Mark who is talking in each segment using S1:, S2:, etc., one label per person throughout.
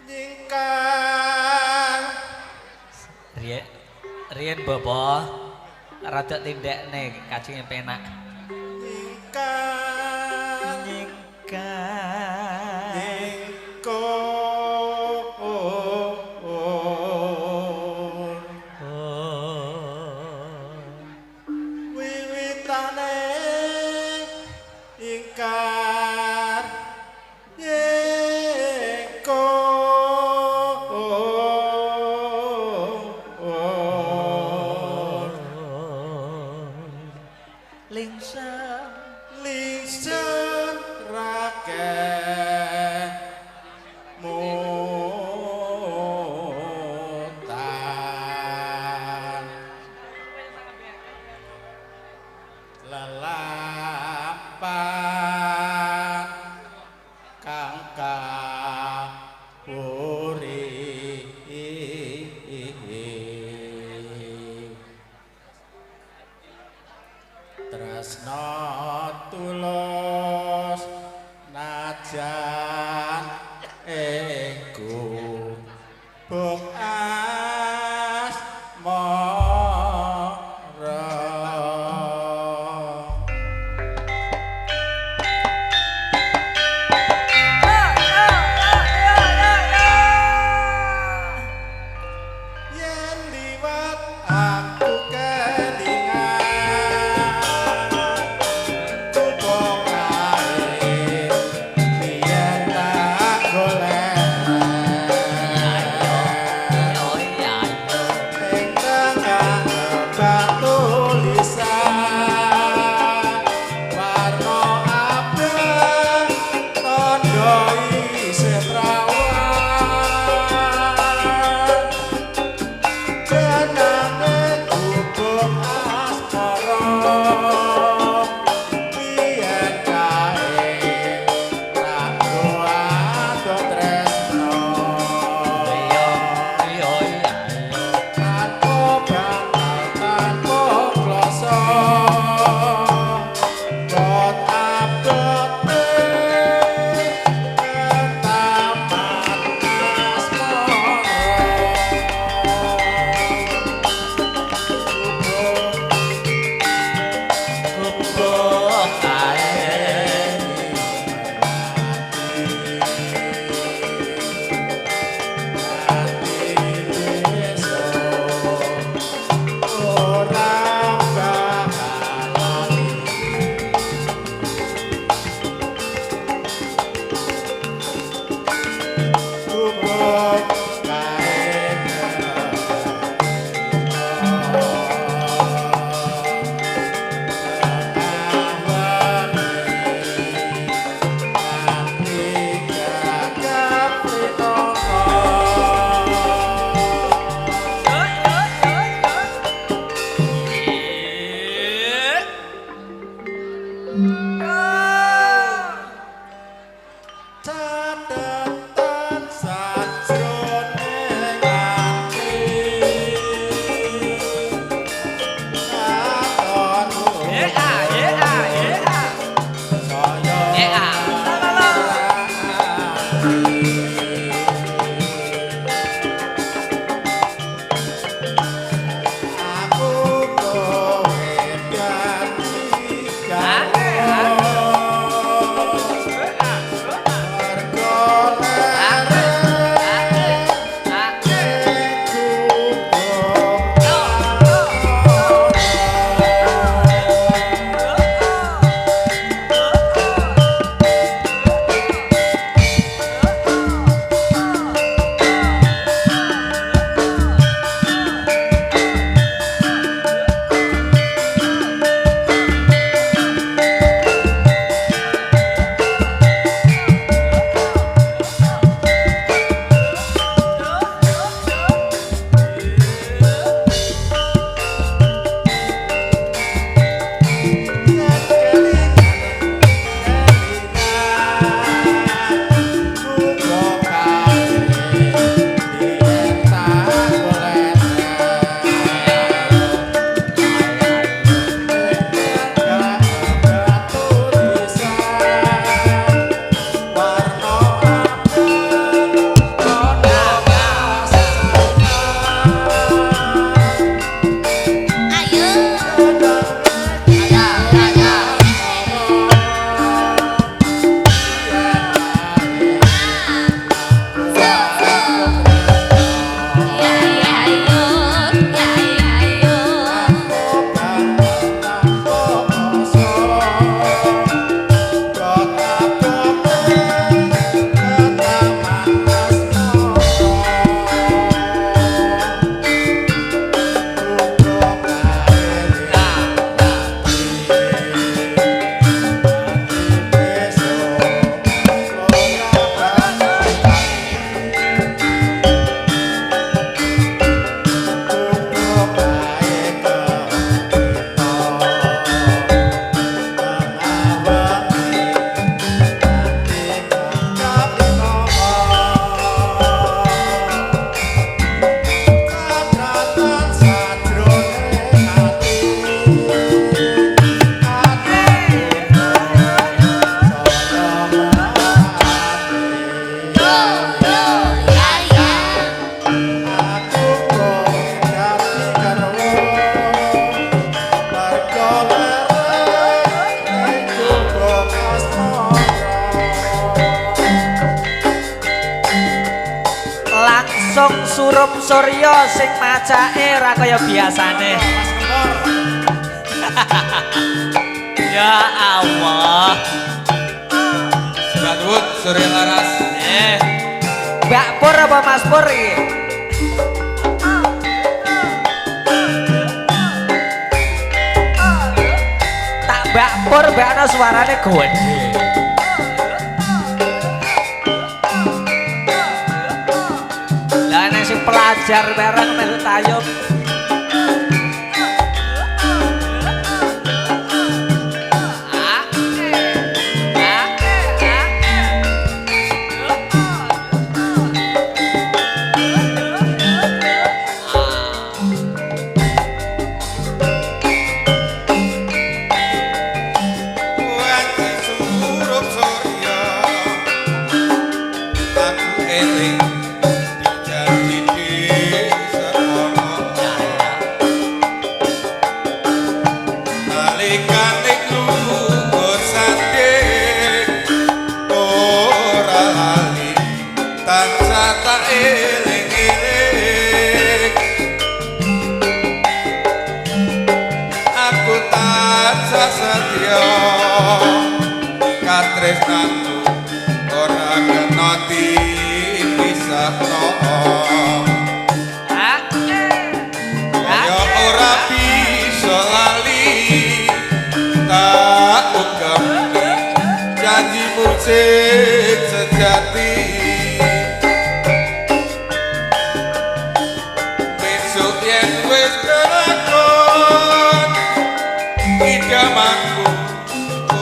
S1: Nyingkar.
S2: Riyen riyen Bapak rada tindakne kajenge penak.
S1: Nyingkar.
S2: Nyingkar.
S1: Nyingkur. Wiwitane ingkar nyingkur.
S2: Lingsem
S1: Lingsem rakeh mutan lelampahan kang kaburi tresna tulus najan ing gubuk asmara. Yen liwat aku kelingan gubuk kae biyen tak golek ing tengah batu tulisan warna abang tandha isih prawan jenenge gubuk asmara biyen kae ra ado tresno tanpa bantal tanpa kloso bot abote taman asmara
S2: Gubuk kae.
S1: Catetan sajroning ati katon saya aku kowe dadi gawe mergo
S2: Surum Surya sing macake ora kaya biasane.
S1: Mas Kemor.
S2: Ya Allah.
S3: Mbak Nuwun Surya Laras.
S2: Mbak Pur apa Mas Pur iki? Tak Mbak Pur mbakno suarane gede. Lah nek sing pelajar bareng melu tayub. Ah, ah, ah.
S3: Wanci surup surya. Aku eling dijanji di sekono. Nalikane luhur sanding ora lali tansah tak eling-eling. Aku tansah setya katresnanku ora kena dipisahno.
S2: Ah,
S3: Kaya ora bisa lali tak ugemi janjimu sing sejati. Besok yen wis kelakon idamanku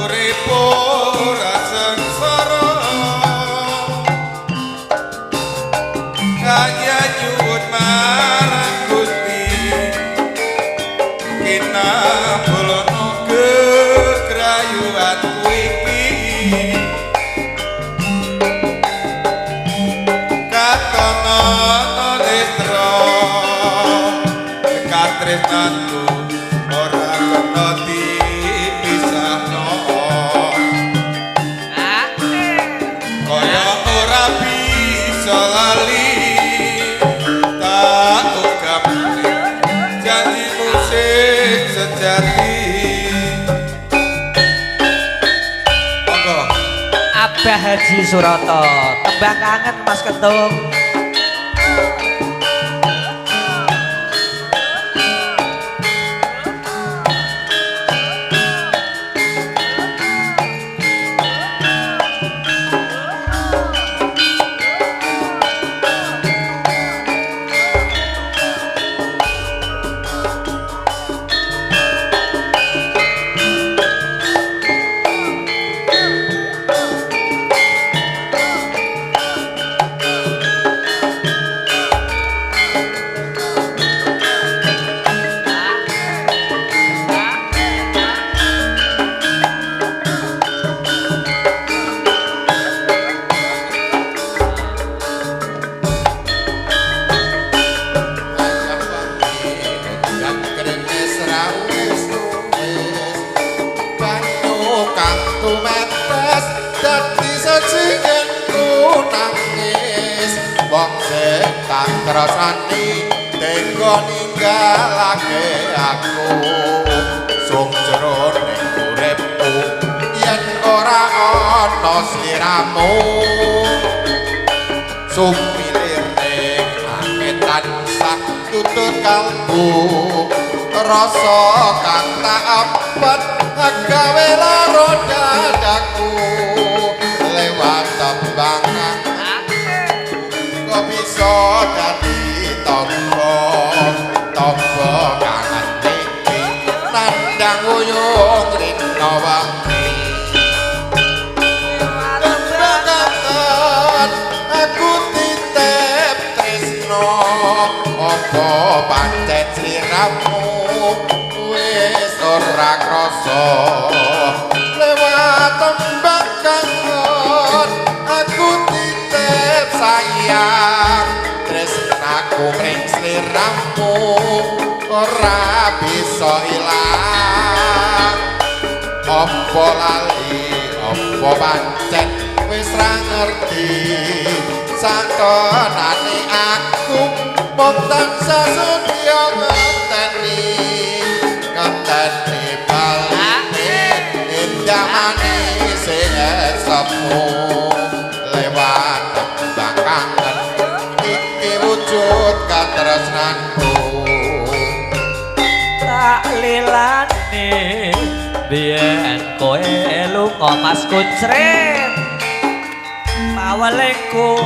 S3: urip ora sengsara. Kaya nyuwun marang Gusti kinabulana kekrayuanku iki. Katono nestra katresnanku ora kena dipisahno.
S2: Ah,
S3: Kaya ora bisa lali tak ungkapne janjimu sing sejati. Monggo.
S2: Abah Haji Suroto, tembang kangen Mas Kentung.
S1: Ayah wangi udan kremes ra wis tuwis. Banyu kang tumetes dadi sejigenku nangis. Wong sing tak tresnani tega ninggalake aku. Sung jroning uripku yen ora ana sliramu. Sumiliring angin tansah tutur kalbu rasa kang tak empet gawe lara dadaku lewat tembang kok bisa dadi tamba tamba kangen iki nandang uyung rina wengi. Kangen aku titip tresno apa pancen sliramu wis ora krasa lewat tembang kangen aku titip sayang tresnaku mring sliramu ora bisa ilang. Apa lali apa pancen wis ra ngerti satonane aku Mung tansah sudya ngenteni, ngenteni baline indamane sing semu lewat tembang kangen iki wujud katresnanku.
S2: Tak lilane biyen kowe lunga Mas Kuncrit, pawelingku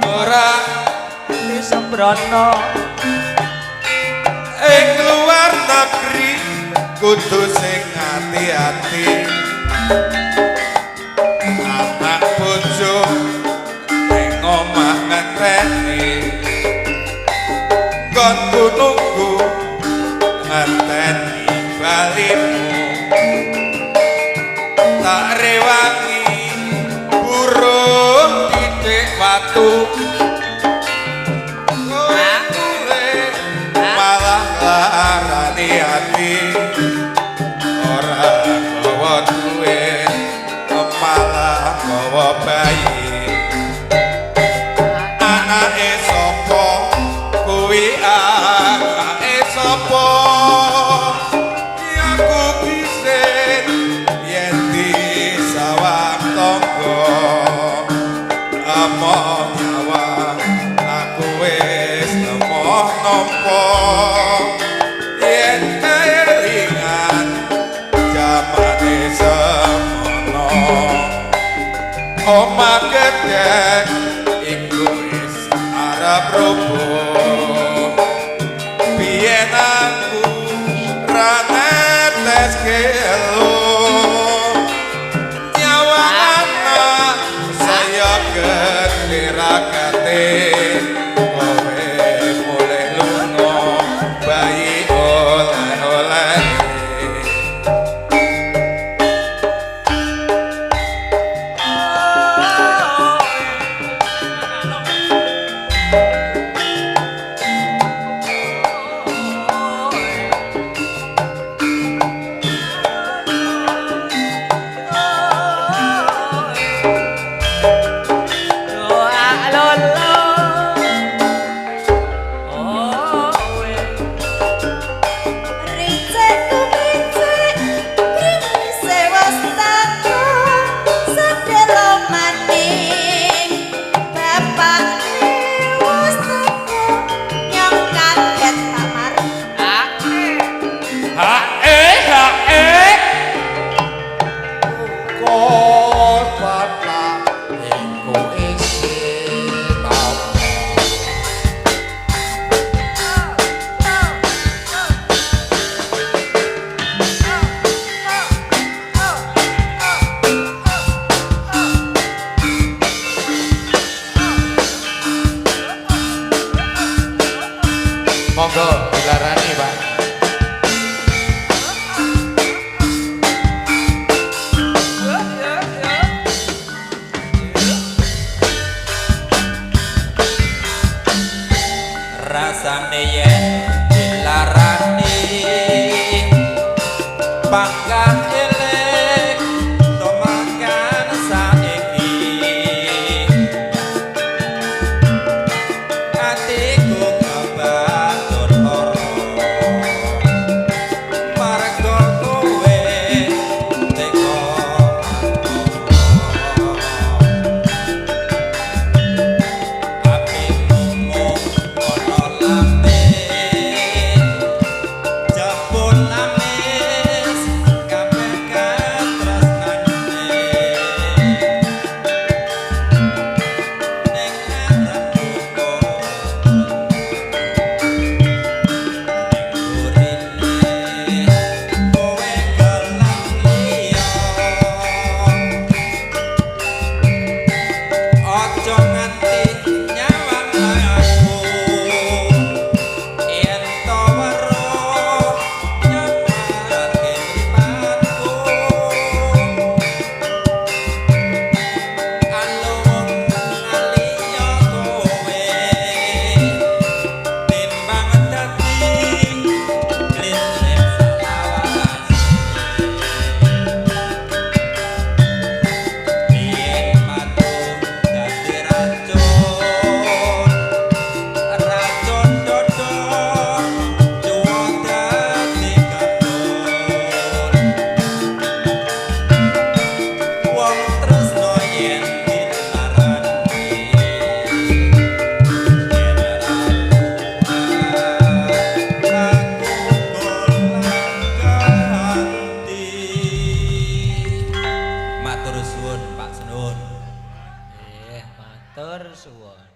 S3: Ora
S2: sembrono.
S3: Ing luar negeri kudu sing ati-ati, anak bojo ing omah ngenteni, nggonku nunggu ngenteni balimu. Tak rewangi burung titik watu, kowe mulih malah larani ati. Ora gawa duit malah gawa bayi, anake sapa kuwi, anake sapa? Aku kisin yen disawang tangga, amoh nyawang aku wis emoh nampa. Yen kelingan jamane semono, omah gedhek iku wis arep roboh. Biyen aku ra netes gelo, nyawang anak saya gedhe ragate. Kowe mulih lunga bayi oleh-oleh.
S2: Doa lolo. Oh, we.
S4: Ricik kumricik, grimise wis teko, sedelo maning. Bapake wis teko, nyong kaget Pak Mar.
S2: Ah,
S3: Ha eh ha eh.
S1: Korban iku isih nampa. Monggo dilarani, Pak.
S5: Rasane yen dilarani panggah eling tomakan saiki, atiku kebatur lara marga kowe teka. Apimu mung ana lamis, jebul lamis kabeh katresnane. Ning ngarepku ning burine kowe gelem liya. Aja nganti nyawang aku yen to weruh nyamarke mripatku. Alung ngaliya kowe timbang dadi klitik selawase. Biyen matu dadi racun.
S2: Matur suwun.